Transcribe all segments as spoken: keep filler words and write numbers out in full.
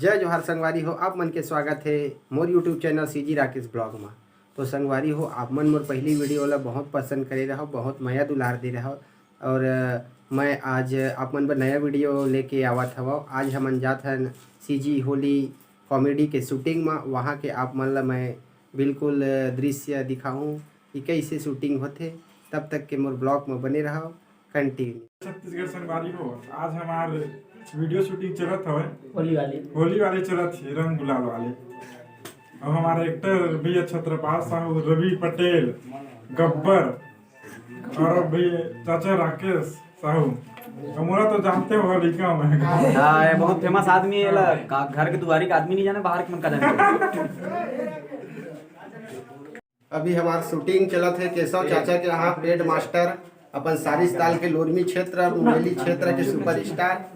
जय जोहार संगवारी हो, आप मन के स्वागत हे मोर YouTube channel CG Rakesh blog मा। तो संगवारी हो, आप मन मोर पहली वीडियो ला बहुत पसंद करे रहो, बहुत मया दुलार दे रहो, और अ, मैं आज आप मन बर नया वीडियो लेके आवत हवं। आज हमन जात हन सीजी होली कॉमेडी के शूटिंग मा, वहाँ के आप मन ला मैं बिल्कुल अ, दृश्य दिखाहूँ कि कैसे शूटिंग होथे। तब तक के मोर ब्लॉग मा बने रहो, कंटिन्यू। छत्तीसगढ़ संगवारी हो, आज हमार वीडियो शूटिंग चलत हवय। होली वाली। होली वाली चलत हे, रंग गुलाल वाली। अब हमार एक्टर भैया छत्रपाल साहू, रवि पटेल, गब्बर, और अब भैया चाचा राकेश साहू। अब मोला तो जानते हो, लइका मैं। हाँ, ये बहुत फेमस आदमी है, ला, का, घर के दुआरी का आदमी नहीं जाने, बाहर के मन का जाने। अभी हमार शूटिंग चलत हे केशव चाचा के यहाँ, पेड मास्टर, अपन सारिस ताल के लोरमी क्षेत्र, मुंगेली क्षेत्र के सुपरस्टार।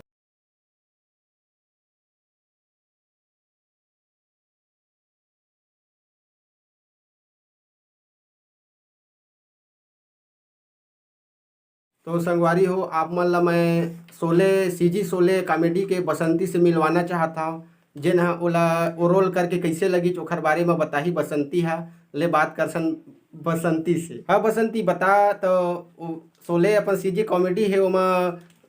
तो संगवारी हो, आप मन ला मैं शोले, सीजी शोले कॉमेडी के बसंती से मिलवाना चाहत हव, जेन ह ओला, ओ रोल करके कैसे लगिच, ओखर बारे म बताही बसंती ह। ले बात करसन बसंती से। हाँ बसंती, बता तो, ओ शोले अपन सीजी कॉमेडी हे, ओमा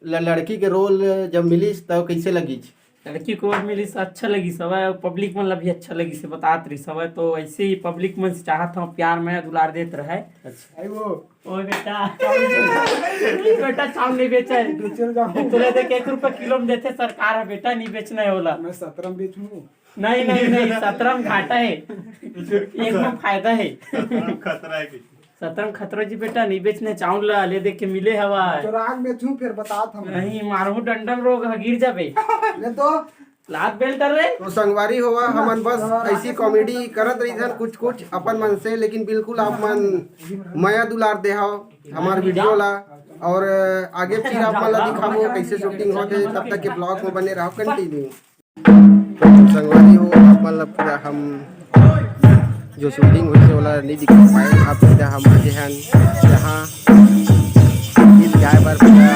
ल-, लड़की के रोल जब मिलिस, तब कैसे लगिच? लड़की के रोल मिलिस, अच्छा लगिस हवय, पब्लिक मन ला भी अच्छा लगिस हे, बतात रहिस हवय। तो ऐसे ही पब्लिक मन से चाहत हव, प्यार मया दुलार देत रहय। अच्छा। आई वो। ओए बेटा। बेटा, चाउर नहीं बेचे। बेचल जाऊं। तोला देख, एक रुपया किलो में देथे सरकार ह बेटा, नहीं बेचना है ओला। मैं सत्रह में बेचूं। नहीं, नहीं, नहीं, सत्रह में घाटा है, एक में फायदा है। सत्रह में खतरा है कि? सत्रह में खतरा जी बेटा, नहीं बेचने चाउर ला, ले देख के मिले हवा। चोराक बेचूं, फिर बतात हम। नहीं, मारहूं डंडम रोग ह, गिर जाबे। ले तो। लात बेल्ट रे। तो संगवारी हो, हमन बस ऐसी कॉमेडी करत रहिथन कुछ कुछ अपन मन से, लेकिन बिल्कुल आप मन मया दुलार देहव हमार वीडियो ला, और आगे फिर आप मन ला दिखाबो कैसे शूटिंग होथे। तब तक के ब्लॉग में बने रहो, कंटिन्यू। संगवारी हो, आप मन ला पूरा हम जो शूटिंग होथे ओला नहीं दिखा पाए। आप सीधा हम आगे हन यहाँ गीत गाए बर पूरा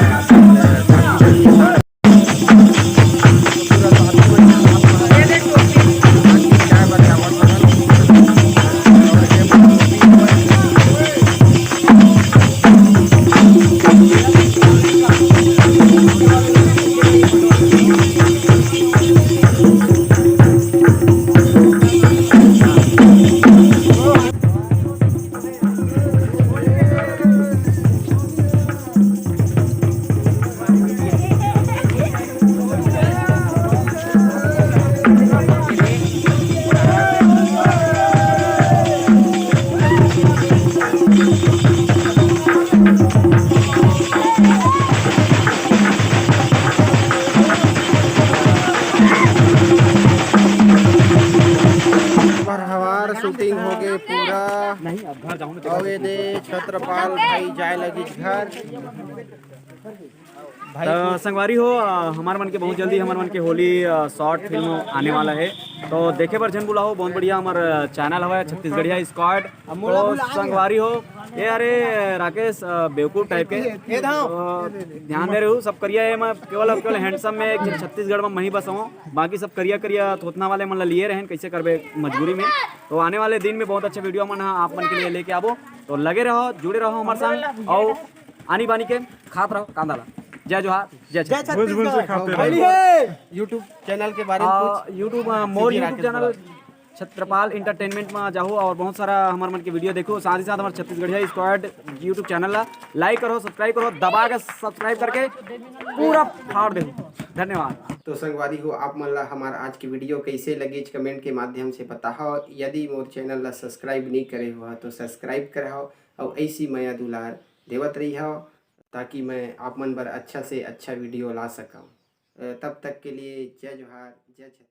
पर हमार शूटिंग हो गए पूरा। नहीं, अब घर जाऊँ ना। अउ ये दे छत्रपाल भाई जाए लगी घर। तो संगवारी हो, अ, हमार मन के बहुत जल्दी हमार मन के होली, अ, शॉर्ट फिल्म आने वाला है, तो देखे बर झन भुलाओ। बहुत बढ़िया हमार, अ, चैनल हवा है छत्तीसगढ़िया स्क्वाड। तो संगवारी हो, ये अरे राकेश, अ, बेवकूफ टाइप के, तो ध्यान दे रहे हो सब करिया है। मैं केवल, अब केवल हैंडसम में एक छत्तीसगढ़ में मही बस हूँ, बाकी सब करिया करिया थोथना वाले मन ला लिए रहन, कैसे करबे मजबूरी में। तो आने वाले दिन में बहुत अच्छा वीडियो मन ह आप मन के लिए लेके आबो, तो लगे रहो, जुड़े रहो हमारे संग। और आनी बानी के खात रहो कांदा ला। जय जोहार, जय छत्तीसगढ़। भूंज भूंज के खाते रहो। YouTube चैनल के बारे में आ, कुछ? YouTube, आ, मोर सीधी YouTube Rakesh channel blog. Chhatrapal entertainment में जाओ और बहुत सारा हमारे मन के वीडियो देखो। साथ ही साथ हमारे छत्तीसगढ़िया स्क्वाड YouTube चैनल ला लाइक करो, सब्सक्राइब करो, दबा के सब्सक्राइब करके पूरा फाड़ दे। धन्यवाद। तो संगवारी हो, आप मन ला हमार आज की वीडियो कैसे लगी, कमेंट के माध्यम से बताओ। यदि मोर चैनल ला सब्सक्राइब नहीं करे हो तो सब्सक्राइब कराओ और ऐसी मया दुलार देवत रही हो, ताकि मैं आप मन बर अच्छा से अच्छा वीडियो ला सकूँ। अ, तब तक के लिए जय जोहार, जय छत्तीसगढ़।